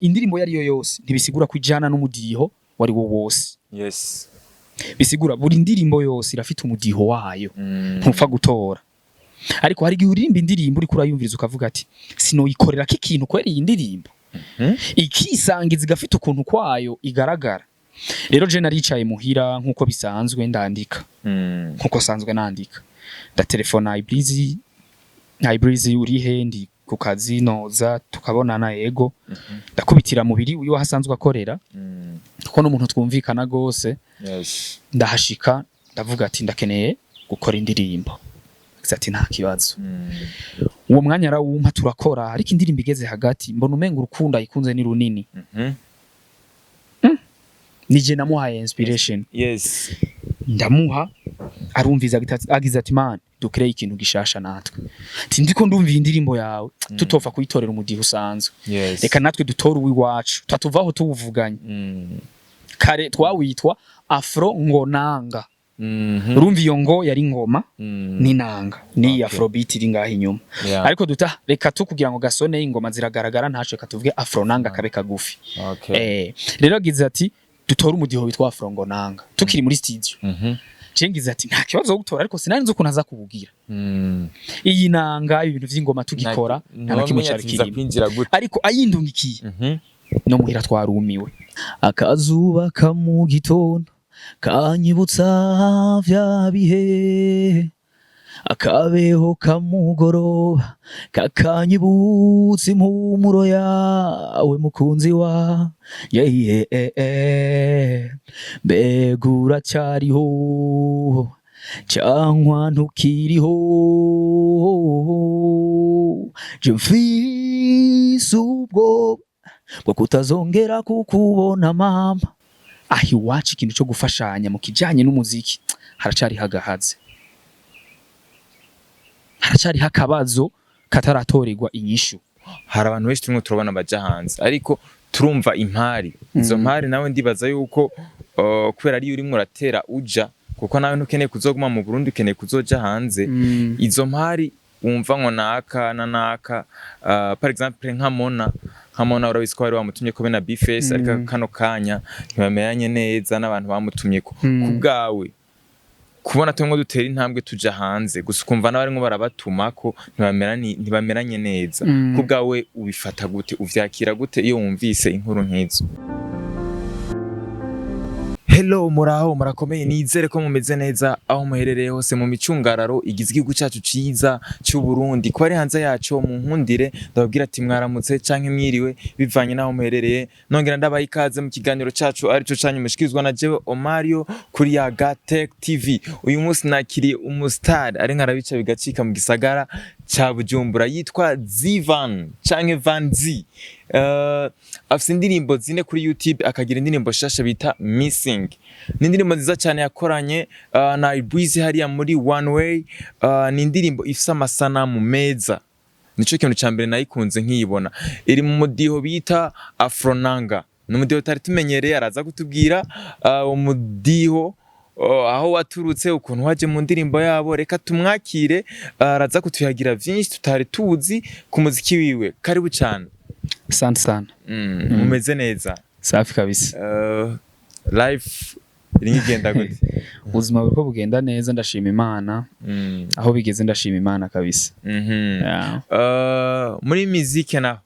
Indirimbo iyo ariyo yose ntibisigura ko ijana n'umudiho wari wo wose. Bisigura buri ndirimbo yose irafite umudiho wayo, ntupfa gutora. Ariko hari igihe uririmba indirimbo, uriko urayumviriza ukavuga ati: "Sinoyikorera ko ikintu kwera iyi ndirimbo ikisangiza, igafite ukuntu kwayo igaragara." Rero je naricaye muhira nk'uko bisanzwe, ndandika nkuko sanzwe nandika, ndatelefona Ibreezy: "Ibreezy, urihe?" "Ndi ku kazi, noza tukabonana?" "Yego." Ndakubitira mubiri uyu ahasanzwe akorera, kuko n'umuntu twumvikana gose. Ndahashika, ndavuga ati: "Ndakeneye gukora indirimbo." Agize ati: "Nta kibazo." Uwo mwanya arawumpa, turakora. Ariko indirimbo igeze hagati, mbona umenga urukundo ayikunze ni runini. Nije namuhaye inspiration. Ndamuha, arumviza, agize ati: "Man, dukreye ikintu gishasha natwe." Ati: "Ndiko ndumva iyi ndirimbo yawe, tutopfa kuyitorera umudiho usanzwe. Reka natwe dutore uwiwacu." Tatuvaho tuwuvuganye. Kare twawitwa Afro Ngonanga. Urumva iyo ngo yari ngoma n'inanga ni afrobeat iri ngaho inyuma. Ariko duta reka tu kugira ngo gasone, ingoma ziragaragara ntaco, reka tuvuge afronanga, kabe kagufi. Rero agize ati: "Dutore umudiho witwa Afro Ngonanga." Tukiri muri studio, cengize ati: "Nta kibazo wo gutora." Ariko sinari nzi ukuntu aza kubugira. Iyi nanga, ibintu vy'ingoma tugikora, nta na kimwe cari kirimo. Kwinjira gute? Ariko ayindungikiye, no muhira twarumiwe. Akazuba ka mu gitondo kanyibutsa vya bihe, akabeho kamugoroba kakanyibutsa impumuro yawe, mukunzi wa yeah. Mbega uracyariho cyangwa ntukiriho? Je mfise ubwoba bwo kutazongera kukubona, mama. Aho iwacu ikintu cyo gufashanya mu kijanye n'umuziki haracariho agahaze, haracariho akabazo kataratorerwa inyishu. Hari abantu benshi turimo turabona baja hanze, ariko turumva impari izo mpari. Nawe ndibaza yuko kubera ariyo urimo uratera uja, kuko nawe ntukeneye kuzoguma mu Burundi, ukeneye kuzoja hanze. Izo mpari wumva ngo naka na naka, par exemple nka Mona, urabizi ko bari bamutumye ko be na Bface, ariko kano kanya ntibamenyanye neza n'abantu bamutumye ko. Ku bwawe, kubona tumwe dutera intambwe tuja hanze gusa, ukumva n'abarimwo barabatuma ko ntibameranye neza, ku bwawe ubifata gute, uvyakira gute iyo wumvise inkuru nk'izo? Hello, muraho, murakomeye? Nizere ko mumeze neza aho muherereye hose mu micungararo igize igihugu cyacu ciza cy'u Burundi. Ko ari hanze yaco, mu nkundire ndababwira ati mwaramutse canke mwiriwe, bivanye naho muherereye. Nongera ndabaha ikaze mu kiganiro cacu arico canyu mushikirizwa na jewe Omario kuri Yaga Tech TV. Uyu munsi nakiriye umustar ari nkarabica bigacika mu gisagara ca Bujumbura, yitwa Zivan canke Van Z. Afise indirimbo zine kuri YouTube, akagira indirimbo shasha bita Missing. Ni indirimbo nziza cyane yakoranye na Breezy hariya muri One Way. Ni indirimbo ifise amasanamu meza, nico kintu ca mbere nayikunze nkiyibona. Iri mu mudiho bita Afronanga, ni umudiho tutari tumenyereye. Araza kutubwira umudiho aho waturutse, ukuntu waje mu ndirimbo yabo. Reka tumwakire, araza kutuyagira vyinshi tutari tuzi ku muziki wiwe. Karibu cyane. Asante sana. Mumeze neza? Safi kabisa. Life iri igenda gute? Ubuzima buriko bugenda neza, ndashima Imana. Aho bigeze ndashima Imana kabisa. Yeah. Muri muzike naho?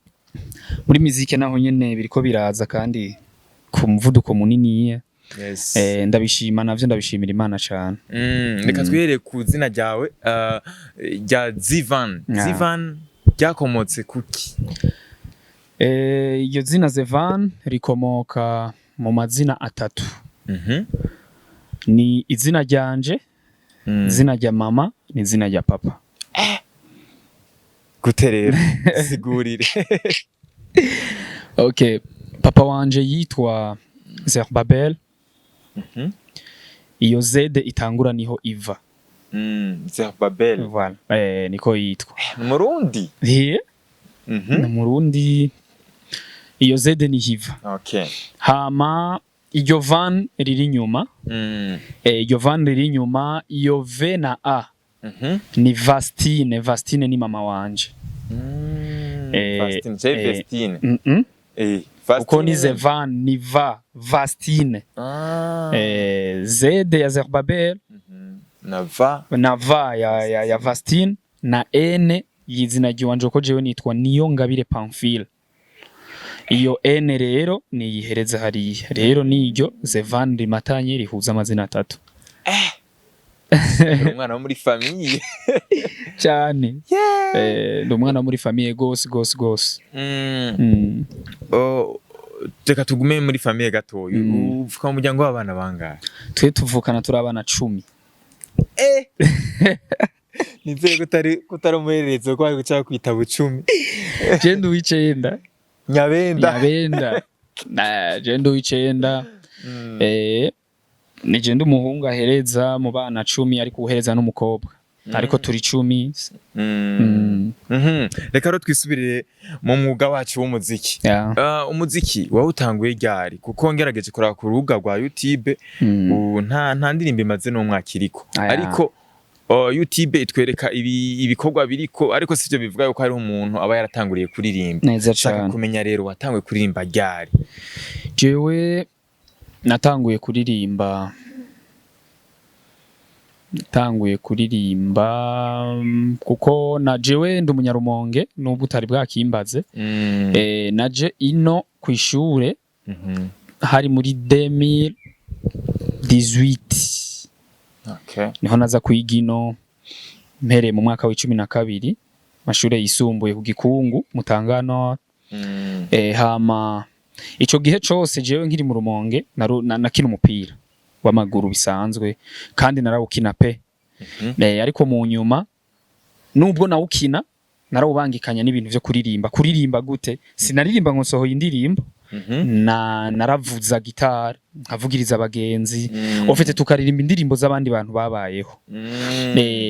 Muri muzike naho nyene biriko biraza kandi ku muvuduko munini. Ndabishima navyo, ndabishimira Imana cane. Reka twihere ku zina ryawe rya Zivan. Zivan ryakomotse kuki? Iryo zina Zevan rikomoka mu mazina atatu. Ni izina ryanje, izina rya mama n'izina rya papa. Gute rero? Sigurire. Okay, papa wanje yitwa Zerbabel. Iyo Z itangura niho iva. Zerbabel. Voilà. Niko yitwa. Ni Murundi? He, ni Murundi. Iyo Z niho iva. Hama iryo van riri inyuma, iryo van riri inyuma, iyo V na A ni Vastine. Vastine ni mama wanje. Vastine, c'est Vestine. Kuko ni Zevan, ni Va Vastine. Z ya Zerbabel Na Va. Na Va ya Vastine na N y'izina ry'iwanje, kuko jewe nitwa Niyo Ngabire Pamphile. Iyo N rero niyihereza hariya, rero niryo Zevan rimatanye rihuza amazina atatu. Uri umwana wo muri famille. Cyane. Ndi umwana wo muri famille gose gose gose. Oh, reka tugume muri famille gatoya. Uvuka mu muryango w'abana bangahe? Twe tuvukana turi abana 10. Nizeye ko utari umuhererezi, ko bari guca kwita Bucumi. Je ndi uw'icenda. Nyabenda. Nyabenda. Je ndi uw'icenda. Ni je ndi umuhungu ahereza mu bana 10, ariko uhereza n'umukobwa, ariko turi 10. Reka rero twisubirire mu mwuga wacu w'umuziki. Umuziki wawutanguye ryari? Kuko ngerageje kuraba ku rubuga rwa YouTube, ubu nta ndirimbo imaze n'umwaka iriko. Aya. Ariko YouTube itwereka ibikorwa biriko, ariko sivyo bivuga yuko hariho umuntu aba yaratanguriye kuririmba. Neza Shaka cane. kumenya rero, watanguye kuririmba ryari? Jewe natanguye kuririmba kuko na jewe ndi umunyarumonge, nubwo utari bwakimbaze. Naje ino kw'ishure hari muri 2018. Niho naza kwiga ino, mpereye mu mwaka w'12 mashure yisumbuye ku Gikungu Mutangano. Hama ico gihe cose jewe nkiri mu Rumonge nakina umupira w'amaguru bisanzwe, kandi narawukina pe. Ariko mu nyuma, nubwo nawukina, narawubangikanya n'ibintu vyo kuririmba. Kuririmba gute? Sinaririmba ngo nsohoye indirimbo. Naravuza gitari, nkavugiriza abagenzi, ofite tukaririmba indirimbo z'abandi bantu babayeho.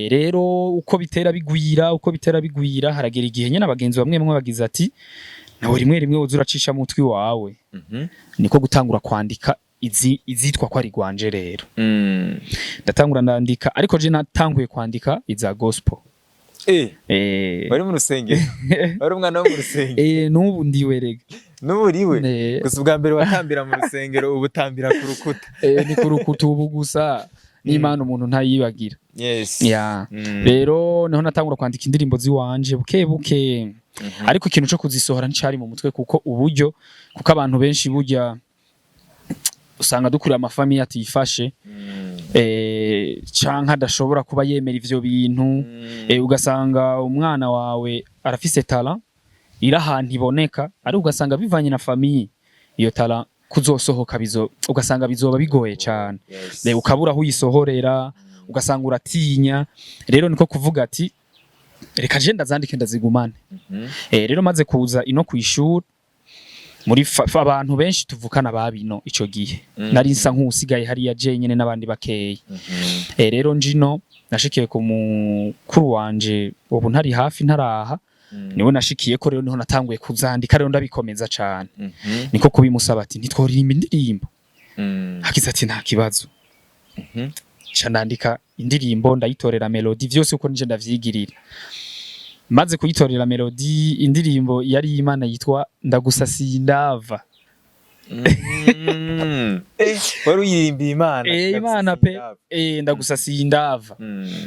Rero uko bitera bigwira, uko bitera bigwira, haragera igihe nyene abagenzi bamwe bamwe bagize ati: "Nawe rimwe rimwe woza uracisha mu mutwi wawe." Niko gutangura kwandika izitwa ko ari gwanje. Rero ndatangura ndandika, ariko je natanguye kwandika iza gospel. Wari mu rusengero, wari umwana wo mu rusengero? N'ubu ndiwe rega. N'ubu uriwe. Gusa ubwa mbere watambira mu rusengero, ubu utambira ku rukuta. Ni ku rukuta ubu gusa, n'Imana umuntu ntayibagira. Ya. Rero niho natangura kwandika indirimbo ziwanje buke buke, ariko ikintu co kuzisohora nticari mu mutwe, kuko uburyo, kuko abantu benshi burya usanga dukurira ama famille atifashe, canke adashobora kuba yemera ivyo bintu. Ugasanga umwana wawe arafise talent iri ahantu iboneka, ariko ugasanga bivanye na famille iyo talent kuzosohoka bizo, ugasanga bizoba bigoye cane. Ukabura aho uyisohorera, ugasanga uratinya. Rero niko kuvuga ati: "Reka je ndazandike ndazigumane." Rero maze kuza ino kw'ishuri, muri abantu benshi tuvukana babino ico gihe, nari nsa nk'usigaye hariya jenyene n'abandi bakeyi. Rero njino nashikiye ku mukuru wanje, ubu ntari hafi, ntaraha, niwe nashikiye ko. Rero niho natanguye kuzandika, rero ndabikomeza cane. Niko kubimusaba ati: "Ntitworirimba indirimbo?" Hagize ati: "Nta kibazo." Nca ndandika indirimbo, ndayitorera melody, vyose uko nije ndavyigirira. Maze kuyitorera melody, indirimbo yari Imana yitwa "Ndagusasiye Indava". Wari uyirimbiye Imana? Imana pe. "Ndagusasiye Indava".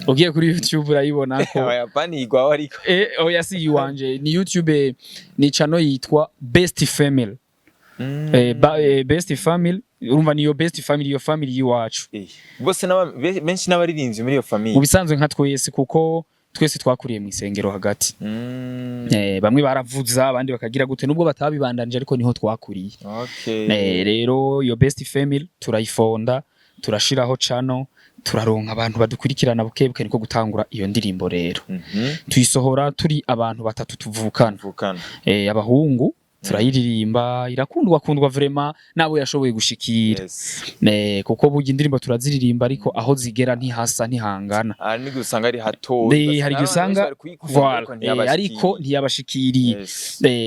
Ugiye kuri YouTube urayibona ko Abayapani igwaho ariko. Oya, si iwanje, ni YouTube, ni channel yitwa Best Family. Best Family, urumva niyo Best Family, iyo family yiwacu. Bose benshi n'abaririmbyi muri iyo Mu famille? bisanzwe nka twese, kuko twese twakuriye mu isengero hagati. Bamwe baravuza, abandi bakagira gute, nubwo batabibandanije, ariko niho twakuriye. Rero iyo Best Family turayifonda, turashiraho channel, turaronka abantu badukurikirana buke buke. Niko gutangura iyo ndirimbo rero. Tuyisohora turi abantu batatu tuvukana. Vukana. Abahungu, turayiririmba, irakundwa kundwa vraiment nabo yashoboye gushikira. Kuko burya indirimbo turaziririmba, ariko aho zigera ntihasa, ntihangana. Hari n'igihe usanga ari hato. Hari igihe usanga voilà, ariko ntiyabashikiriye.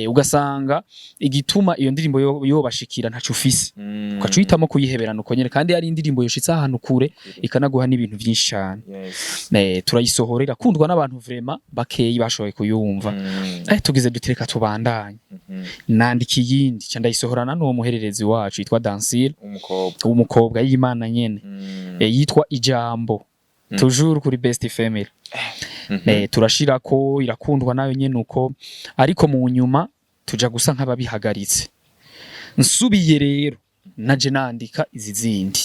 Ugasanga igituma iyo ndirimbo yobashikira ntaco ufise, ugaca uhitamo kuyiheberana uko nyene, kandi hari indirimbo yoshitse ahantu kure ikanaguha n'ibintu vyinshi cane. Turayisohora, irakundwa n'abantu vraiment bakeyi bashoboye kuyumva. Tugize duti: "Reka tubandanye." Nandika iyindi, ca ndayisohorana n'uwo muhererezi wacu yitwa Dansile. Umukobwa. W'umukobwa y'Imana nyene. Yitwa Ijambo, toujours kuri Best Family. Turashirako, irakundwa nayo nyene uko, ariko mu nyuma tuja gusa nk'ababihagaritse. Nsubiye rero naje nandika izi zindi.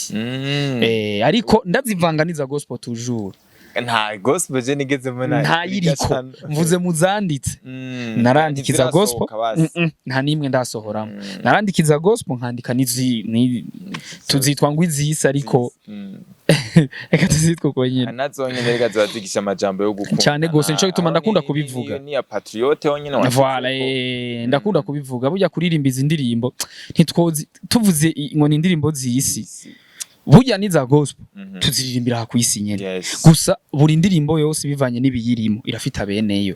Ariko ndazivanga n'iza gospel toujours. Nta gospel je nigeze mbona. Ntayiriko, mvuze muzanditse. Narandikiza gospel. Ntizirasohoka basi. Nta nimwe ndasohoramo. Narandikiza gospel, nkandika n'izi tuzitwa ngo izisi, ariko reka tuzitwe uko nyene. Nazo nyene reka ziba zigisha amajambo yo gukunda. Cane gose, nico gituma ndakunda kubivuga. Ni ya patriote yonyene washizeko. Voilà, ndakunda kubivuga. Burya kuririmba izi ndirimbo, ntitwozi tuvuze ngo ni indirimbo z'isi, burya n'iza gospel tuziririmbira aha kw'isi nyene. Gusa buri ndirimbo yose, bivanye n'ibiyirimo, irafite abeneyo.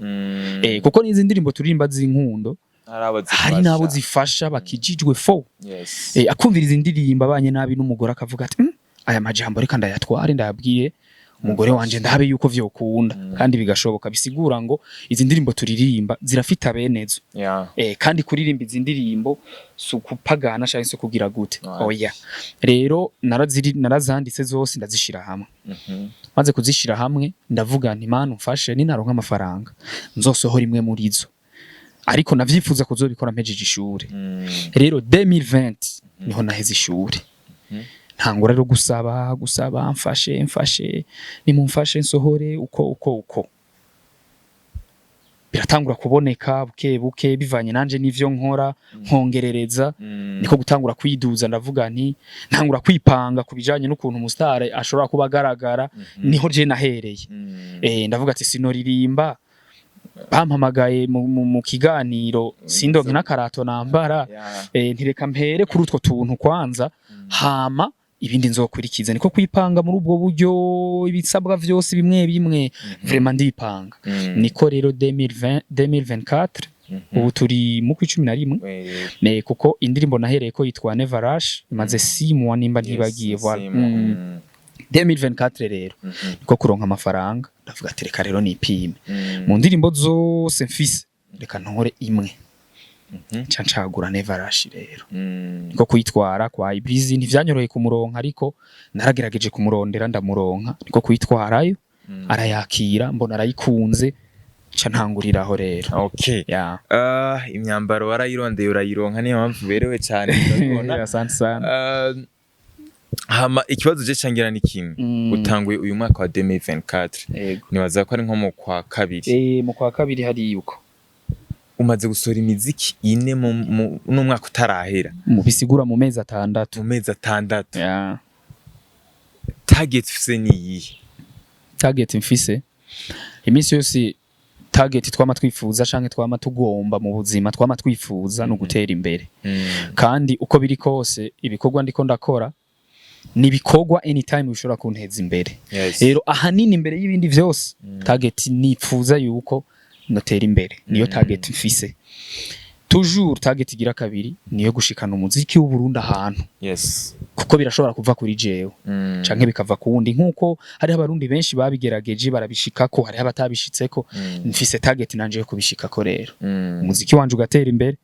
Kuko n'izi ndirimbo turirimba z'inkundo, hari abo hari n'abo zifasha. Zifasha bakijijwe fo. Akumviriza indirimbo abanye nabi n'umugore, akavuga ati: Aya majambo reka ndayatware, ndayabwiye umugore wanje, ndabe yuko vyokunda." Kandi bigashoboka. Bisigura ngo izi ndirimbo turirimba zirafite abenezo. Kandi kuririmba izi ndirimbo si ukupagana canke se kugira gute. Oya, rero narazanditse zose, ndazishira hamwe. Maze kuzishira hamwe, ndavuga nti: "Mana umfashe, ninaronka amafaranga nzosohora imwe muri zo." Ariko navyifuza kuzobikora mpejeje ishure. Rero 2020 niho naheze ishure, ntangura rero gusaba, gusaba: "Mfashe, mfashe, nimumfashe nsohore." Uko uko uko biratangura kuboneka buke buke, bivanye nanje n'ivyo nkora, nkongerereza. Niko gutangura kwiduza, ndavuga nti ntangura kwipanga ku bijanye n'ukuntu umusitari ashobora kuba agaragara. Niho je nahereye. Ndavuga ati sinoririmba bampamagaye mu kiganiro, sindonke n'akarato nambara. Ntireka mpere kuri utwo tuntu kwanza, hama ibindi nzokurikiza. Niko kwipanga muri ubwo buryo, ibisabwa vyose bimwe bimwe, vraiment ndipanga. Niko rero 2020, 2024, ubu turi mu 11. Ne kuko indirimbo nahereye ko yitwa Never Rush imaze 6 mois, nimba ntibagiye. Voilà. 6 mois. 2024 rero niko kuronka amafaranga, ndavuga ati reka rero nipime mu ndirimbo zose mfise, reka ntore imwe. Nca ncagura Never Rush rero. Niko kuyitwara kwa Ibreezy. Ntivyanyoroheye kumuronka, ariko naragerageje kumurondera, ndamuronka. Niko kuyitwarayo, arayakira, mbona arayikunze, nca ntanguriraho rero. Yeah. Imyambaro warayirondeye urayironka, niyo mpamvu uberewe cyane, turabibona. Asante sana. Hama ikibazo je cangira ni kimwe. Utanguye uyu mwaka wa 2024, Yego. nibaza ko ari nko mu kwa kabiri. Mu kwa kabiri hari uko. Umaze gusohora imiziki ine n'umwaka utarahera. Mu bisigura mu mezi 6. Mu mezi 6. Yeah. Target ufise ni iyihe? Target mfise iminsi yose, target twama twifuza canke twama tugomba mu buzima, twama twifuza no gutera imbere. Kandi uko biri kose, ibikorwa ndiko ndakora ni ibikorwa anytime bishobora kunteza imbere. Rero ahanini, imbere y'ibindi vyose, target nipfuza yuko notera imbere, niyo target mfise toujours. Target igira kabiri niyo gushikana umuziki w'u Burundi ahantu, kuko birashobora kuva kuri jewe canke bikava ku wundi, nkuko hariho abarundi benshi babigerageje barabishikako, hariho abatabishitseko. Mfise target nanje yo kubishikako rero, umuziki wanje ugatera imbere,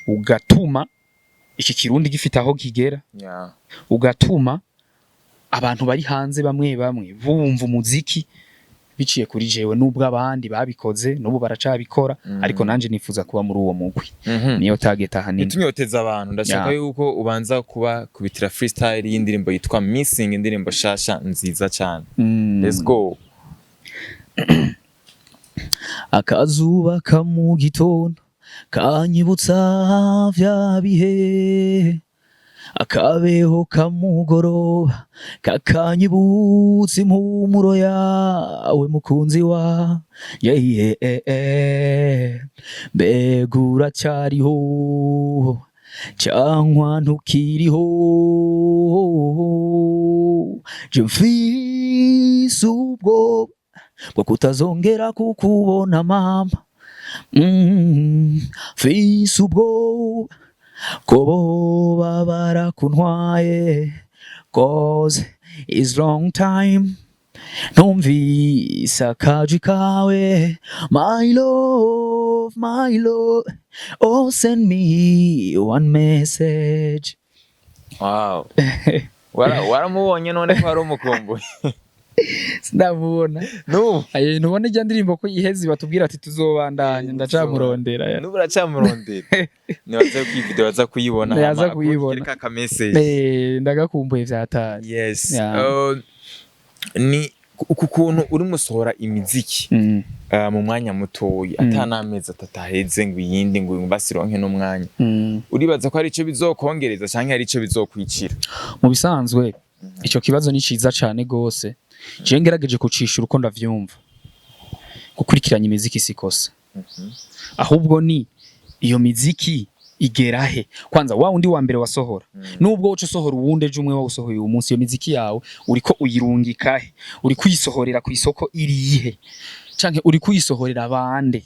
ugatuma iki kirundi gifite aho kigera, ugatuma abantu bari hanze bamwe bamwe bumva umuziki biciye kuri jewe, nubwo abandi babikoze n'ubu baracabikora, ariko nanje nifuza kuba muri uwo mugwi. Niyo target ahanini. Ntitunyoteza abantu, ndashaka yuko ubanza kuba kubitira freestyle y'indirimbo yitwa Missing, indirimbo shasha nziza cyane. Let's go. Akazuba ka mu gitondo kanyibutsa vya bihe, akabeho kamugoroba kakanyibutsa impumuro yawe, mukunzi wa yeah. Mbega uracyariho cyangwa ntukiriho? Je mfise ubwoba bwo kutazongera kukubona mama, mfise ubwoba ko boba barakuntwaye, 'cause it's long time. Numvise akajwi kawe, my love, my love, oh, send me one message. Wow. Waramubonye none ko wari umukumbuye? Sindamubona. N'ubu? Aye, ntubona ijya ndirimbo ko iheze batubwira ati tuzobandanya, ndacamurondera. N'ubu uracamurondera. Nibaza ko iyi video baza kuyibona. Yaza hama kuyibona. akwereke aka message. Ndagakumbuye vyatari. Yes. Yeah. Ni uku kuntu uri musohora imiziki mu mwanya mutoya, ata n'amezi 3 aheze ngo iyindi ngo basironke n'umwanya, uribaza ko hari ico bizokongereza canke hari ico bizokwicira? Mu bisanzwe ico kibazo ni ciza cane gose. Jewe ngerageje kucishura uko ndavyumva, gukurikiranya imiziki sikosa, ahubwo ni iyo miziki igera he. Kwanza wa undi wa mbere wasohora, nubwo uca usohora uwundi ejo, umwe wawusohoye uyu munsi, iyo miziki yawe uriko uyirungika he? Uri kuyisohorera ku isoko irihe, canke uri kuyisohorera bande?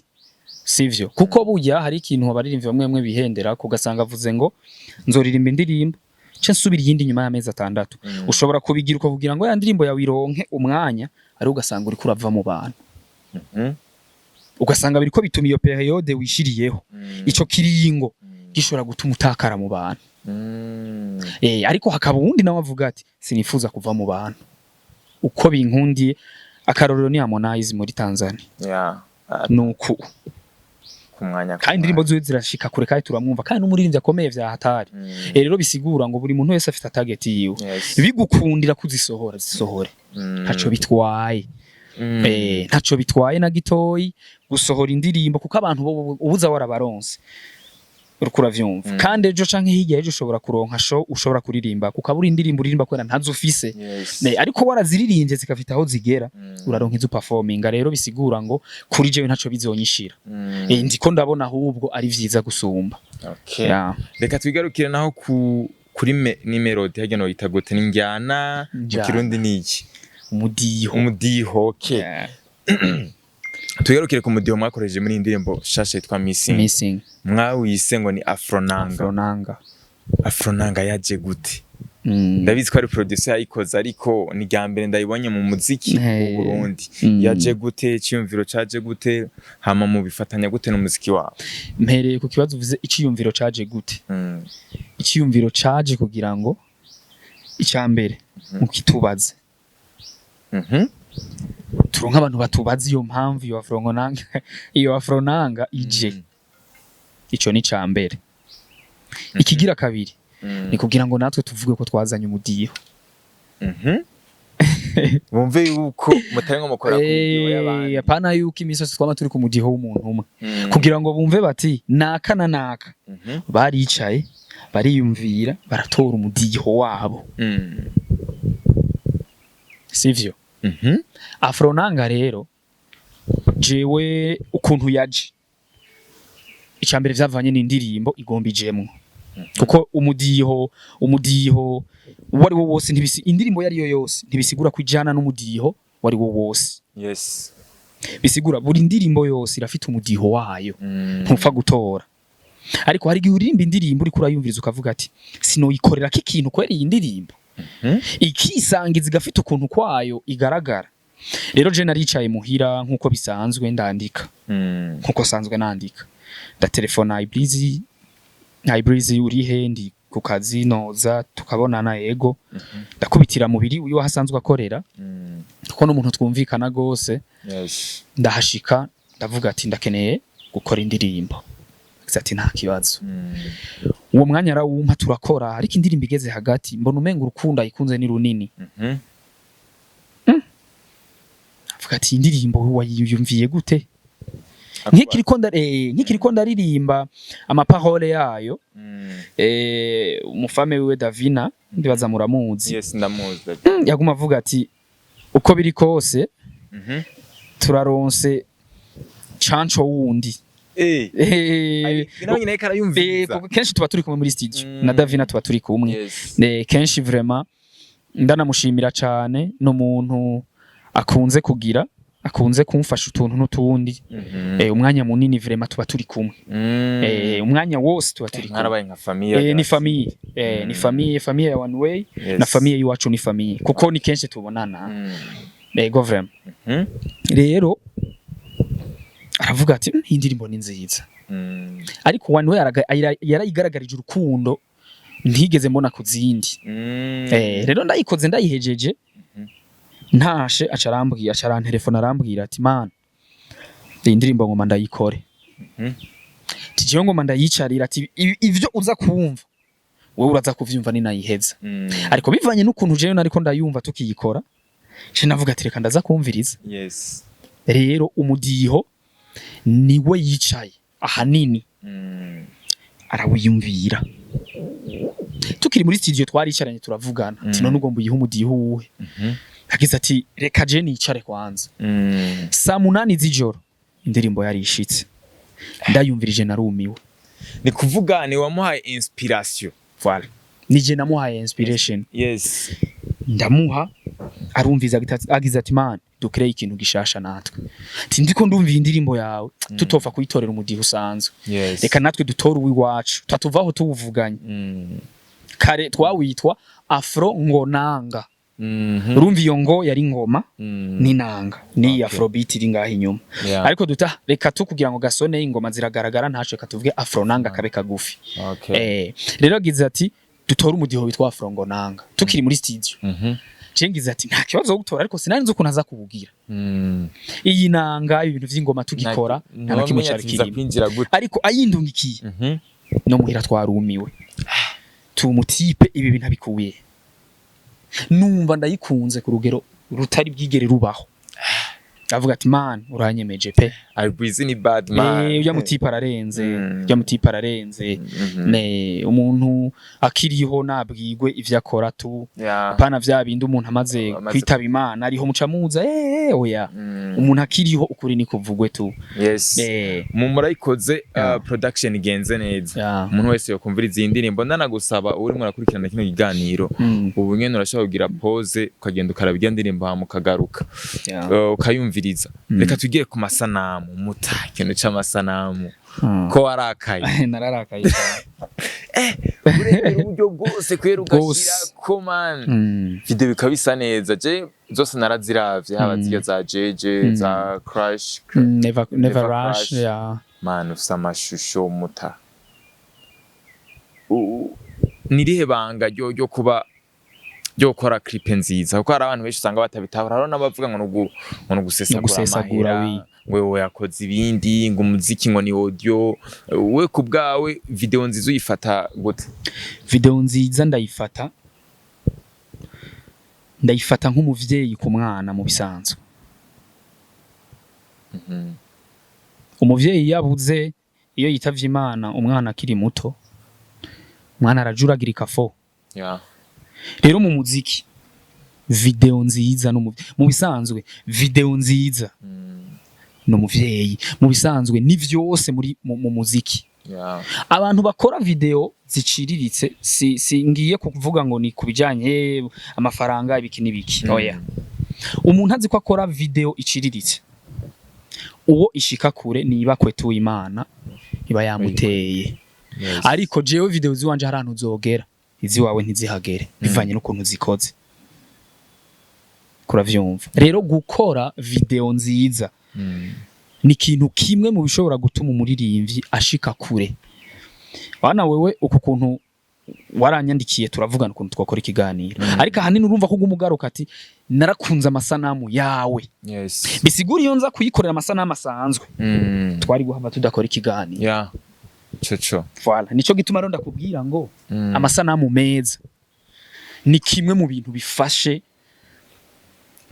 Sivyo? Kuko burya hari ikintu abaririmbyi bamwe bamwe bihendera, ugasanga avuze ngo nzoririmba indirimbo nce nsubira iyindi nyuma y'amezi 6. Ushobora kubigira uko kugira ngo ya ndirimbo yawe ironke umwanya, ariko ugasanga uriko urava mu bantu, ugasanga biriko bituma iyo période wishiriyeho, ico kiringo gishobora gutuma utakara mu bantu. Ariko hakaba uwundi nawe avuga ati sinifuza kuva mu bantu uko binkundiye. Akarorero ni Harmonize muri Tanzania. Yeah. Ah, nuku ku mwanya ku kandi indirimbo mwanya. ziwe zirashika kure, kandi turamwumva, kandi n'umuririmbyi akomeye vya hatari. Rero bisigura ngo buri muntu wese afite target yiwe. Bigukundira kuzisohora, zisohore, ntaco bitwaye. Ntaco bitwaye na gitoyi gusohora indirimbo, kuko abantu bo ubuza warabaronse, uriko uravyumva. Kandi ejo canke hirya ejo ushobora kuronka show ushobora kuririmba, kuko abura indirimbo uririmba kubera ntazo ufise. Ariko waraziririmbye zikafita aho zigera, uraronka izo performinga. Rero bisigura ngo kuri jewe ntaco bizonyishira. Ndiko ndabona ahubwo ari vyiza gusumba. Okay. Yeah. Reka twigarukire naho kuri ni melody harya noyita gute? Ni njyana mu Njyana. Kirundi ni iki? Umudiho. Umudiho, okay. Tugarukire ku mudiho mwakoresheje muri iyi ndirimbo shasha yitwa Missing. Missing. Mwawise ngo ni Afronanga. Afronanga. Afronanga yaje gute? Ndabizi ko ari producer yayikoze, ariko ni rya mbere ndayibonye mu muziki Hey. w'u Burundi. Yaje gute? Icyiyumviro caje gute? Hama mubifatanya gute n'umuziki wawe? Mpereye ku kibazo uvuze, iciyumviro caje gute? Iciyumviro caje kugira ngo icya mbere mukitubaze, turonke abantu batubaza iyo mpamvu iyo Afronanga ije. Ico ni ca mbere. Ikigira kabiri ni kugira ngo natwe tuvuge ko twazanye umudiho. Bumve yuko mutari nko mukora ku midiho y'abandi. Apana yuko imisi yose twama turi ku mudiho w'umuntu umwe, kugira ngo bumve bati naka na naka baricaye, bariyumvira, baratora umudiho wabo. Sivyo? Afronanga rero, jewe ukuntu yaje, icambere vyavanye n'indirimbo igomba ijemwo, kuko umudiho uwo ari wo wose ntibisi, indirimbo yari yo yose ntibisigura ko ijana n'umudiho wari wo wose. Bisigura buri ndirimbo yose irafite umudiho wayo. Ntupfa gutora. Ariko hari igihe uririmba indirimbo, uriko urayumviriza ukavuga ati sinoyikorera ko ikintu kwera iyi ndirimbo ikisangiza igafite ukuntu kwayo igaragara. Rero je naricaye muhira nk'uko bisanzwe, ndandika nkuko sanzwe nandika, ndatelefona Ibreezy: "Ibreezy, urihe?" "Ndi ku kazi, noza tukabonana?" "Yego." Ndakubitira mubiri uyu ahasanzwe akorera, kuko n'umuntu twumvikana gose. Ndahashika, ndavuga ati ndakeneye gukora indirimbo. Agize ati nta kibazo. Uwo mwanya arawumpa, turakora. Ariko indirimbo igeze hagati, mbona umenga urukundo ayikunze ni runini. Avuga ati indirimbo wayiyumviye gute? Nkikiriko ndaririmba amaparole yayo, umufame wiwe Davina, ndibaza muramuzi. Yes, ndamuzi. Yaguma avuga ati uko biri kose turaronse canco wundi. Nawe nyine ariko arayumviriza. Kuko kenshi tuba turi kumwe muri studio na Davina, tuba turi kumwe. Kenshi vraiment ndanamushimira cane, n'umuntu akunze kugira, akunze kumfasha utuntu n'utundi. Umwanya munini vraiment tuba turi kumwe. Umwanya wose tuba turi kumwe. Mwarabaye nka famille. Ni famille, ni famille, famille ya One Way. Na famille y'iwacu ni famille, kuko ni kenshi tubonana. Ego, vraiment. Rero aravuga ati: "Iyi ndirimbo ni nziza." Ariko One Way yarayigaragarije urukundo ntigeze mbona ku zindi. Rero ndayikoze, ndayihejeje, ntashe aca arambwira, aca arantelefona, arambwira ati: "Man, iyi ndirimbo ngoma ndayikore." Ati: "Jewe ngoma ndayicarira." Ati: "Ivyo uza kumva wewe uraza kuvyumva ninayiheza." Ariko bivanye n'ukuntu jewe nariko ndayumva tukiyikora, je navuga ati: "Reka ndaza kumviriza." Rero umudiho niwe yicaye ahanini arawiyumvira. Tukiri muri studio twaricaranye turavugana, ati: "None ugomba uyihe umudiho uwuhe?" Agize ati: "Reka je nicare kwanza." Saa 8 z'ijoro indirimbo yari ishitse, ndayumvirije narumiwe. Ni kuvuga ni wamuhaye inspiration. Voilà, nije namuhaye inspiration. Ndamuha, arumviza, agize ati: "Man, dukreye ikintu gishasha natwe." Ati: "Ndiko ndumva iyi indirimbo yawe, tutopfa kuyitorera umudiho usanzwe. Reka natwe dutore uwiwacu." Tatuvaho tuwuvuganye. Kare twawitwa Afro Ngonanga. Urumva iyo ngo yari ngoma n'inanga n'iyi afrobeat iri ngaho inyuma. Ariko duta reka tu kugira ngo gasone ingoma ziragaragara ntaco, reka tuvuge afronanga kabe kagufi. Rero agize ati: "Dutore umudiho witwa Afro Ngonanga." Tukiri muri studio, je ngize ati: "Nta kibazo wo gutora," ariko sinari nzi ukuntu aza kubugira. Iyi nanga, ibintu vy'ingoma tugikora, nta na kimwe Ntiwamenya cari ati biza kirimo. kwinjira gute. Ariko ayindungikiye, no muhira twarumiwe, tumutipe ibi bintu abikuye. Numva ndayikunze ku rugero rutari bwigere rubaho. Avuga ati: "Man, uranyemeje pe." Albrizi ni bad man. Ujya mutipe ararenze. Ujya mutipe ararenze. Ne umuntu akiriho nabwigwe ivyo akora tu. Apana vya bindi umuntu amaze kwitaba Imana ariho muca muza oya. Umuntu akiriho ukuri ni kuvugwe tu. Mu murayikoze, production igenze neza. Umuntu wese yokumviriza iyi ndirimbo, ndanagusaba urimo urakurikirana kino kiganiro, ubu nyene urashobora kugira pause ukagenda ukaraba irya ndirimbo hama ukagaruka, ukayumviriza. Reka tugire ku masanamu, muta ikintu c'amasanamu ko warakaye. Nararakaye cyane. Uremera uburyo bwose kwera Bwose. ugashirako, man, video bikaba bisa neza. Je zose naraziravye, haba zirya za jeje, za crash. Never, never Never rush. Crash. Man, ufise amashusho muta. Nirihe banga ryo kuba ryo gukora clip nziza? Kuko hari abantu benshi usanga batabitahura, hariho n'abavuga ngo ngo nugusesagura Nugusesagura, amahera, ngo wewe yakoze ibindi, ngo umuziki ngo ni audio. We ku bwawe video nziza uyifata gute? Video nziza ndayifata nk'umuvyeyi ku mwana mu bisanzwe. Umuvyeyi yabuze, iyo yitavye Imana umwana akiri muto, umwana arajuragirika fo. Rero mu muziki video nziza no mu bisanzwe video nziza ni umuvyeyi mu bisanzwe, ni vyose muri mu muziki. Abantu bakora video ziciriritse, si ngiye kuvuga ngo ni kubijanye amafaranga, ibiki n'ibiki. Oya, umuntu azi ko akora video iciriritse, uwo ishika kure niba kwetu Imana iba yamuteye. Ariko jewe video ziwanje hari ahantu zogera iziwawe ntizihagere, bivanye n'ukuntu zikoze, kuravyumva. Rero gukora video nziza ni ikintu kimwe mu bishobora gutuma umuririmbyi ashika kure. Bana wewe, uku kuntu waranyandikiye turavugana ukuntu twakora ikiganiro, ariko ahanini urumva ko uguma ati: "Narakunze amasanamu yawe." Bisigura iyo nza kuyikorera amasanamu asanzwe, twari guhava tudakora ikiganiro. Yeah. Coco. Voilà, nico gituma rero ndakubwira ngo amasanamu meza ni kimwe mu bintu bifashe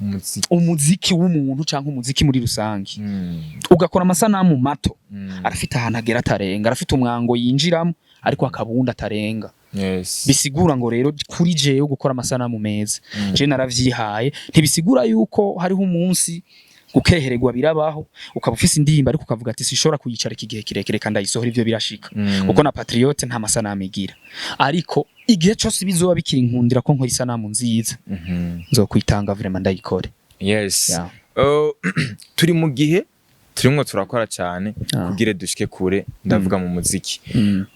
Umuziki. umuziki w'umuntu canke umuziki muri rusange. Ugakora amasanamu mato, arafite ahantu agera atarenga, arafite umwango yinjiramo ariko akabundi atarenga. Bisigura ngo rero kuri jewe gukora amasanamu meza, je naravyihaye. Ntibisigura yuko hariho umunsi gukehererwa birabaho, ukaba ufise indirimbo ariko ukavuga ati: "Sinshobora kuyicara iki gihe kirekire kandi ayisohora." Ivyo birashika, kuko na Patriote nta masanamu igira. Ariko igihe cose bizoba bikiri nkundira ko nkora isanamu nziza, nzokwitanga vraiment ndayikore. Turi mu gihe Turimwo turakora cyane kugira dushike kure, ndavuga mu muziki.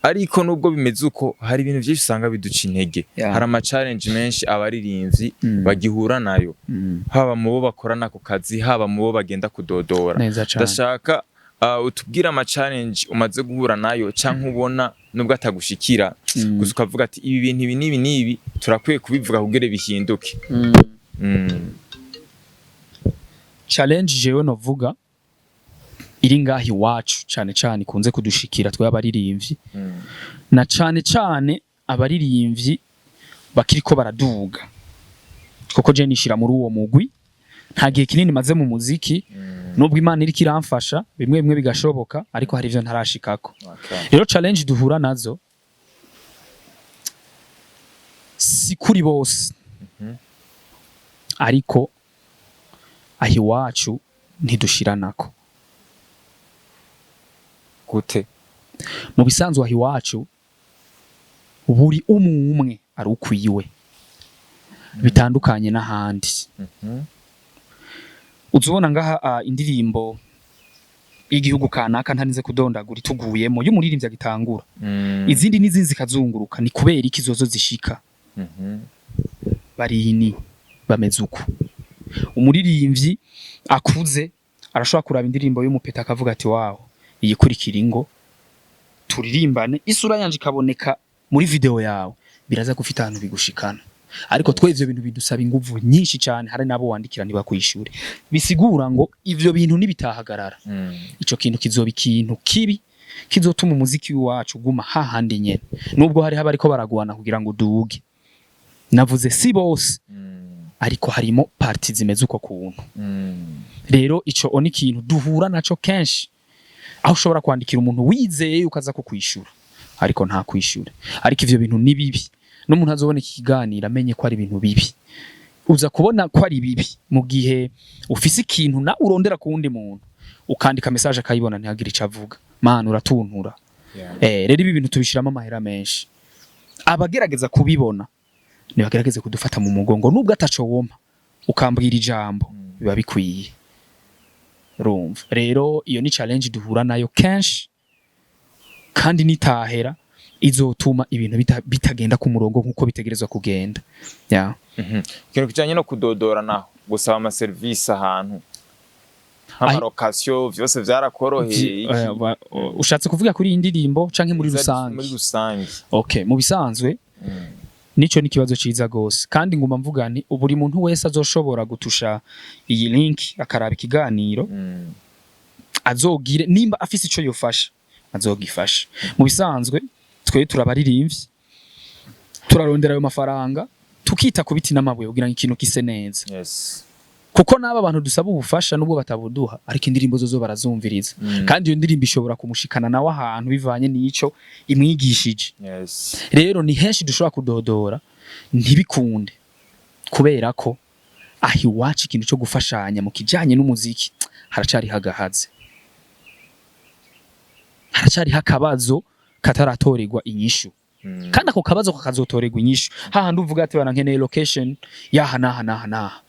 Ariko nubwo bimeze uko, hari ibintu byinshi usanga biduca intege. Hari ama challenge menshi abaririmbyi bagihura nayo, haba mu bo bakorana ku kazi, haba mu bo bagenda kudodora. Neza cane. Ndashaka utubwire ama challenge umaze guhura nayo canke ubona nubwo atagushikira, gusa ukavuga ati ibi bintu ibi n'ibi n'ibi turakwiye kubivuga kugira bihinduke. Challenge jewe novuga iri ngaha iwacu cane cane ikunze kudushikira twe abaririmbyi, na cane cane abaririmbyi bakiriko baraduga, kuko je nishira muri uwo mugwi, nta gihe kinini maze mu muziki, nubwo Imana iriko iramfasha bimwe bimwe bigashoboka, ariko hari ivyo ntarashikako. Rero challenge duhura nazo si kuri bose, ariko aho iwacu ntidushiranako. Gute? Mu bisanzwe aho iwacu buri umwe umwe ari ukwiwe, bitandukanye n'ahandi. Uzubona ngaha indirimbo y'igihugu kanaka, ntarinze kudondagura, ituguyemo y'umuririmbyi agitangura, izindi n'izindi zikazunguruka. Ni kubera iki zozo zishika? Barini bameze uko. Umuririmbyi akuze arashobora kuraba indirimbo y'umupeta akavuga ati: "Wawo, iyikurikira ingo turirimbane, isura yanje ikaboneka muri video yawe, biraza gufita ahantu bigushikana." Ariko twe ivyo bintu bidusaba inguvu nyinshi cyane. Hari nabo wandikira ntibakwishure. Bisigura ngo ivyo bintu nibitahagarara, ico kintu kizoba ikintu kibi kizotuma umuziki wacu uguma hahandi nyene, nubwo hariho abariko baragwana kugira ngo uduge. Navuze si bose, ariko harimo parties zimeze uko kuntu. Rero ico ni ikintu duhura naco kenshi, aho ushobora kwandikira umuntu wizeye yuko aza kukwishura, ariko nta kwishure. Ariko ivyo bintu ni bibi, n'umuntu azobona iki kiganiro amenye ko ari ibintu bibi. Uza kubona ko ari bibi mu gihe ufise ikintu na urondera ku wundi muntu, ukandika message akayibona ntihagire ico avuga. Man, uratuntura. Rero ibi bintu tubishiramo amahera menshi. Abagerageza kubibona nibagerageze kudufata mu mugongo, nubwo ataco wompa, ukambwira ijambo, biba bikwiye. Urumva rero iyo ni challenge duhura nayo kenshi, kandi nitahera izotuma ibintu bitagenda ku murongo nkuko bitegerezwa kugenda, yeah. Ikintu kijanye no kudodora naho, gusaba amaserivisi ahantu nk'ama location, vyose vyarakoroheye iki? Ushatse kuvuga kuri iyi ndirimbo canke muri rusange? Muri rusange. Okay, mu bisanzwe nico ni ikibazo ciza gose, kandi nguma mvuga nti buri muntu wese azoshobora gutusha iyi link akaraba ikiganiro, azogire nimba afise ico yofasha azogifasha. Mu bisanzwe twe turabaririmbyi, turarondera ayo mafaranga, tukita ku biti n'amabuye kugira ngo ikintu gise neza, kuko n'aba bantu dusaba ubufasha, nubwo batabuduha, ariko indirimbo zo barazumviriza, kandi iyo ndirimbo ishobora kumushikana nawe ahantu bivanye n'ico imwigishije. Rero ni henshi dushobora kudodora ntibikunde, kubera ko aho iwacu ikintu cyo gufashanya mu kijanye n'umuziki haracariho agahaze, haracariho akabazo kataratorerwa inyishu. Kandi ako kabazo kakazotorerwa inyishu hahandi uvuga ati: "Bana, nkeneye location yaha naha naha naha,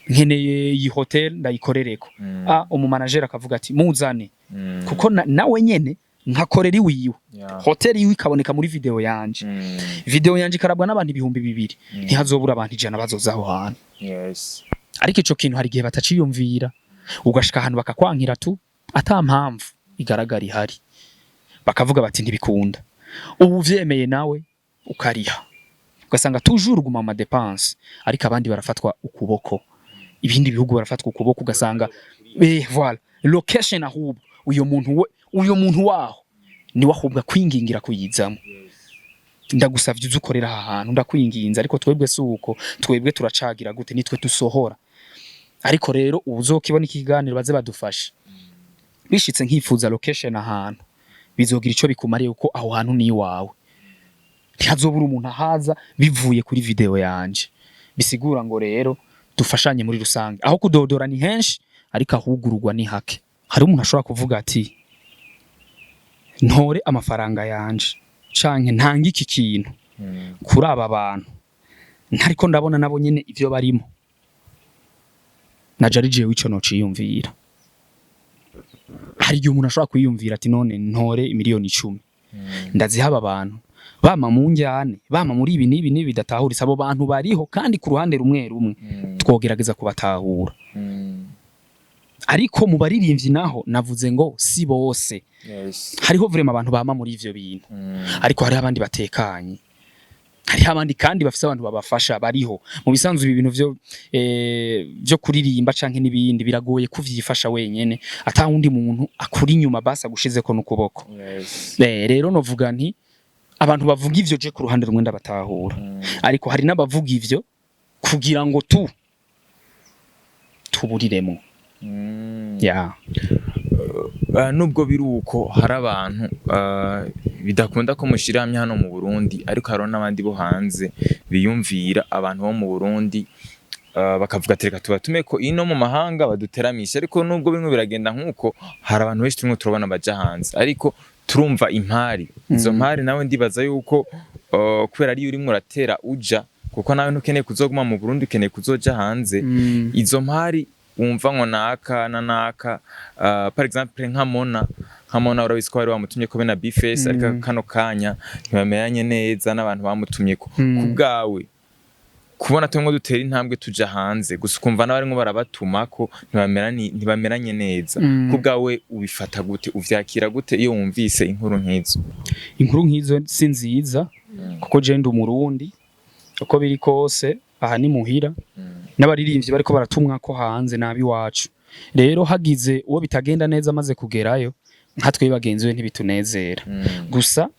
nkeneye iyi hotel ndayikorereko." Umumanager akavuga ati: "Muzane," kuko nawe nyene nkakorera iwiwe, hotel iwe ikaboneka muri video yanje, video yanje ikarabwa n'abantu 2000, ntihazobura abantu 100 bazoza aho hantu. Ariko ico kintu hari igihe bataciyumvira, ugashika ahantu bakakwankira tu ata mpamvu igaragara ihari, bakavuga bati: "Ntibikunda." Ubu uvyemeye nawe ukariha, ugasanga toujours uguma mu ma dépenses, ariko abandi barafatwa ukuboko, ibindi bihugu barafatwa ukuboko, ugasanga voilà, location ahubwo uyo muntu we, uyo muntu waho niwe ahubwo akwingingira kuyizamo: "Ndagusavye uze ukorera aha hantu, ndakwinginze." Ariko twebwe si uko, twebwe turacagira gute? Nitwe dusohora. Ariko rero uzokibona ikiganiro baze badufashe. Bishitse nkifuza location ahantu, bizogira ico bikumariye, kuko aho hantu ni iwawe, ntihazobura umuntu ahaza bivuye kuri video yanje. Bisigura ngo rero dufashanye muri rusange. Aho kudodora ni henshi, ariko ahugururwa ni hake. Hari umuntu ashobora kuvuga ati: "Ntore amafaranga yanje canke ntange iki kintu kuri aba bantu ntariko ndabona nabo nyene ivyo barimo." Naje ari jewe ico nociyumvira. Hari igihe umuntu ashobora kwiyumvira ati: "None ntore 10 miliyoni ndazihaba abantu bama mu njyane, bama muri ibi n'ibi n'ibi bidatahuritse?" Abo bantu bariho, kandi ku ruhande rumwe rumwe twogerageza kubatahura. Ariko mu baririmbyi naho navuze ngo si bose. Hariho vraiment abantu bama muri ivyo bintu, ariko hariho abandi batekanye, hariho abandi kandi bafise abantu babafasha bariho. Mu bisanzwe ibi bintu vyo kuririmba canke n'ibindi biragoye kuvyifasha wenyene ata wundi muntu akuri inyuma, basi agushizeko n'ukuboko. Rero novuga nti abantu bavuga ivyo, je ku ruhande rumwe ndabatahura, ariko hari n'abavuga ivyo kugira ngo tuburiremo. Ya. Nubwo biri uko, hari abantu bidakunda ko mushira hamwe hano mu Burundi, ariko hariho n'abandi bo hanze biyumvira abantu bo mu Burundi, bakavuga ati: "Reka tubatume ko ino mu mahanga baduteramisha." Ariko nubwo bimwe biragenda nk'uko, hari abantu benshi turimo turabona baja hanze, ariko turumva impari izo mpari. Nawe ndibaza yuko kubera ariyo urimwo uratera uja, kuko nawe ntukeneye kuzoguma mu Burundi, ukeneye kuzoja hanze. Izo mpari wumva ngo naka na naka, par exemple nka Mona, urabizi ko bari bamutumye ko be na Bface, ariko kano kanya ntibamenyanye neza n'abantu bamutumye ko. Ku bwawe, kubona tumwe dutera intambwe tuja hanze gusa, ukumva n'abarimwo barabatuma ko ntibameranye neza, ku bwawe ubifata gute, uvyakira gute iyo wumvise inkuru nk'izo? Inkuru nk'izo si nziza, kuko je ndi Umurundi uko biri kose, aha ni muhira, n'abaririmbyi bariko baratumwa ko hanze nabi wacu. Rero hagize uwo bitagenda neza amaze kugerayo, nka twe bagenzi we ntibitunezera. Gusa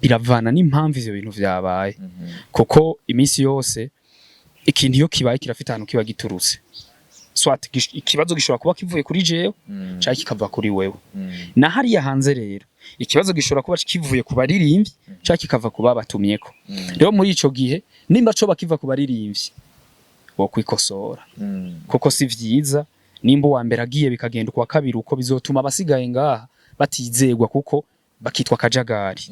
biravana n'impamvu ivyo bintu vyabaye, kuko iminsi yose ikintu iyo kibaye kirafite ahantu kiba giturutse. Soit ikibazo gishobora kuba kivuye kuri jewe canke kikava kuri wewe. Na hariya hanze rero ikibazo gishobora kuba kivuye ku baririmbyi canke kikava ku babatumyeko. Rero muri ico gihe, nimba coba kiva ku baririmbyi, wo kwikosora, kuko si vyiza nimba uwa mbere agiye bikagenda ukwa kabiri uko, bizotuma abasigaye ngaha batizegwa, kuko bakitwa kajagari.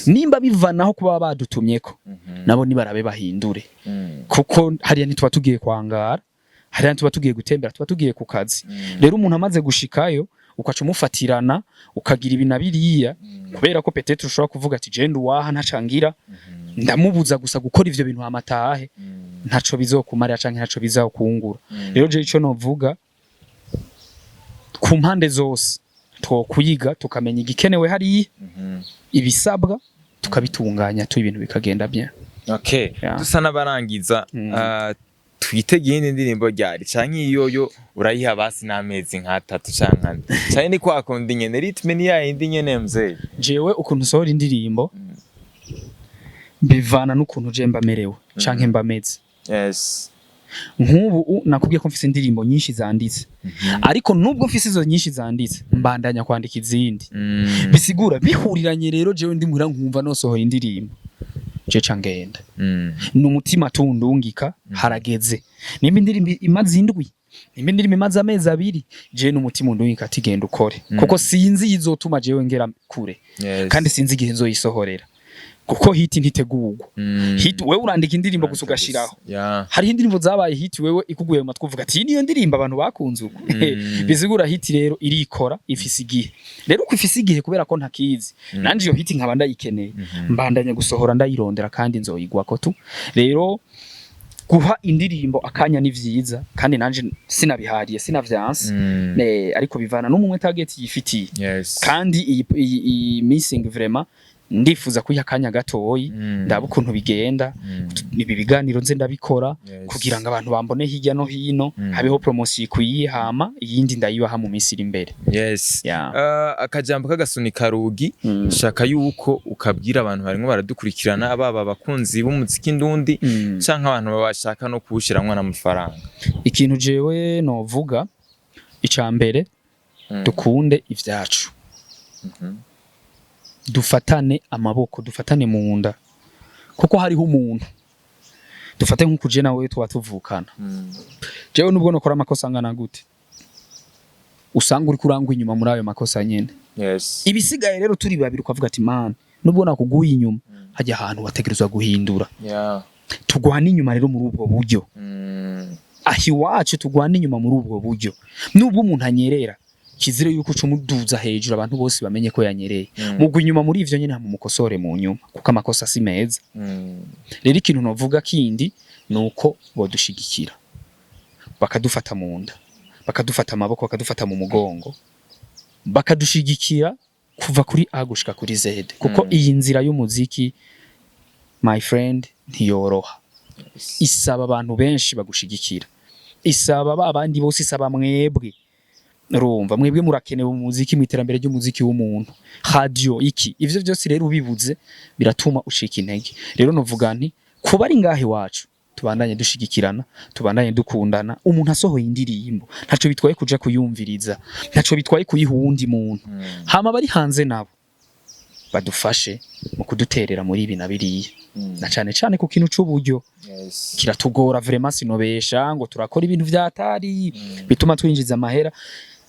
Nimba bivanaho kuba badutumyeko, nabo nibarabe bahindure, kuko hariya ntituba tugiye kwangara, hariya ntituba tugiye gutembera, tuba tugiye ku kazi. Rero umuntu amaze gushikayo ukaca umufatirana ukagira ibi na biriya, kubera ko peut-être ushobora kuvuga ati: "Je nduwaha ntacangira ndamubuza gusa gukora ivyo bintu amatahe," ntaco bizokumarira canke ntaco bizokungura. Rero je ico novuga, ku mpande zose twokuyiga, tukamenya igikenewe hariya, ibisabwa tukabitunganya tu, ibintu bikagenda bien. Okay. Yeah. Dusa n'abarangiza, twitege iyindi ndirimbo ryari, canke iyoyo urayiha basi n'amezi nk'atatu canke ane, canke ni kwa kundi nyene, rythme ni yayindi nyene, mzee? Jewe ukuntu usohora indirimbo bivana n'ukuntu je mba merewe canke mba meze. Nk'ubu nakubwiye ko mfise indirimbo nyinshi zanditse, ariko nubwo mfise izo nyinshi zanditse, mbandanya kwandika izindi. Bisigura bihuriranye rero, jewe ndi muhira nkumva nosohora indirimbo, je ca ngenda ni umutima tundungika harageze. Nimba indirimbo imaze indwi, nimba indirimbo imaze amezi 2, je n'umutima undungika ati: "Genda ukore," kuko sinzi izotuma jewe ngera kure. Kandi sinzi igihe nzoyisohorera, kuko hit ntitegurwa. Hit wewe urandika indirimbo gusa ugashiraho. Hariho indirimbo zabaye hit, wewe ikuguye mu matwi uvuga ati: "Iyi niyo ndirimbo abantu bakunze uku." Bisigura hit rero irikora, ifise igihe. Rero uko ifise igihe, kubera ko ntakizi nanje iyo hit nkaba ndayikeneye, mbandanya gusohora, ndayirondera kandi nzoyigwako tu. Rero guha indirimbo akanya ni vyiza, kandi nanje sinabihariye, sinavyanse. Ariko bivana n'umwe target yifitiye. Kandi iyi missing vraiment ndifuza kuyiha akanya gatoyi, ndaba ukuntu bigenda. Ibi biganiro nze ndabikora kugira ngo abantu bambone hirya no hino, habeho promotion ikwiye, hama iyindi ndayibaha mu minsi iri imbere. Yeah. Akajambo k'agasunika rugi, shaka yuko ukabwira abantu barimwo baradukurikirana, baba abakunzi b'umuziki ndundi canke abantu babashaka no kuwushiramwo n'amafaranga. Ikintu jewe novuga ica mbere, dukunde ivyacu, dufatane amaboko, dufatane mu nda, kuko hariho umuntu, dufate nk'uku je nawe tuba tuvukana. Jewe nubwo nokora amakosa angana gute, usanga uri kurangwa inyuma muri ayo makosa nyene. Ibisigaye rero turi babiri, ukavuga ati: "Man, nubwo nakuguye inyuma, hajya ahantu wategerezwa guhindura." Tugwana inyuma rero muri ubwo buryo. Aho iwacu tugwana inyuma muri ubwo buryo, nubwo umuntu anyerera Kizire yuko uca umuduza hejuru, abantu bose bamenye ko yanyereye. Mugwa inyuma muri ivyo nyene, mumukosore mu nyuma, kuko amakosa si meza. Rero ikintu novuga kindi nuko bodushigikira, bakadufata mu nda, bakadufata amaboko, bakadufata mu mugongo, bakadushigikira kuva kuri A gushika kuri Z, kuko iyi nzira y'umuziki, my friend, ntiyoroha. Isaba abantu benshi bagushigikira, isaba ba abandi bose, isaba mwebwe. Urumva, mwebwe murakenewe mu muziki, mu iterambere ry'umuziki w'umuntu, radio, iki, ivyo byose. Rero ubibuze biratuma ucika intege. Rero novuga nti kuba ari ngahe iwacu, tubandanye dushigikirana, tubandanye dukundana. Umuntu asohoye indirimbo, ntaco bitwaye kuja kuyumviriza, ntaco bitwaye kuyiha uwundi muntu. Hama bari hanze nabo badufashe mu kuduterera muri ibi na biriya, na cane cane ku kintu c'uburyo. Kiratugora vraiment, sinobesha ngo turakora ibintu vyatari bituma twinjiza amahera.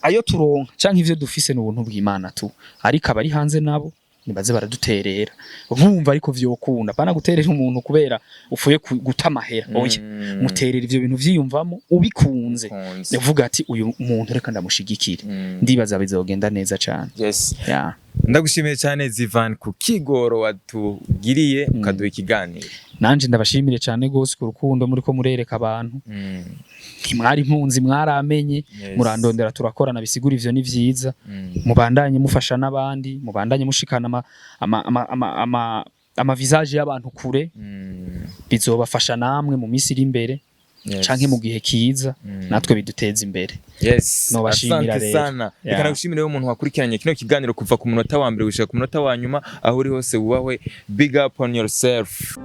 Ayo turonka canke ivyo dufise ni ubuntu bw'Imana tu. Ariko abari hanze nabo nibaze baraduterera bumva, ariko vyokunda pana guterera umuntu kubera ufuye guta amahera, oya. Muterera ivyo bintu vyiyumvamo, ubikunze. Ubikunze. Uvuga ati: "Uyu muntu reka ndamushigikire." Ndibaza bizogenda neza cane. Yeah. Ndagushimiye cyane, Zivan, ku kigoro watugiriye ukaduha ikiganiro. Nanje ndabashimire cane gose ku rukundo muriko murereka abantu. Ntimwari impunzi, mwaramenye, murandondera, turakorana, bisigura ivyo ni vyiza. Mubandanye mufasha n'abandi, mubandanye mushikana ama visage y'abantu kure. Bizobafasha namwe mu minsi iri imbere canke mu gihe kiza, natwe biduteza imbere. Nobashimira Asante rero. sana. Reka nagushimire umuntu wakurikiranye kino kiganiro kuva ku munota wa mbere gushika ku munota wa nyuma. Aho uri hose wubahwe, big up on yourself.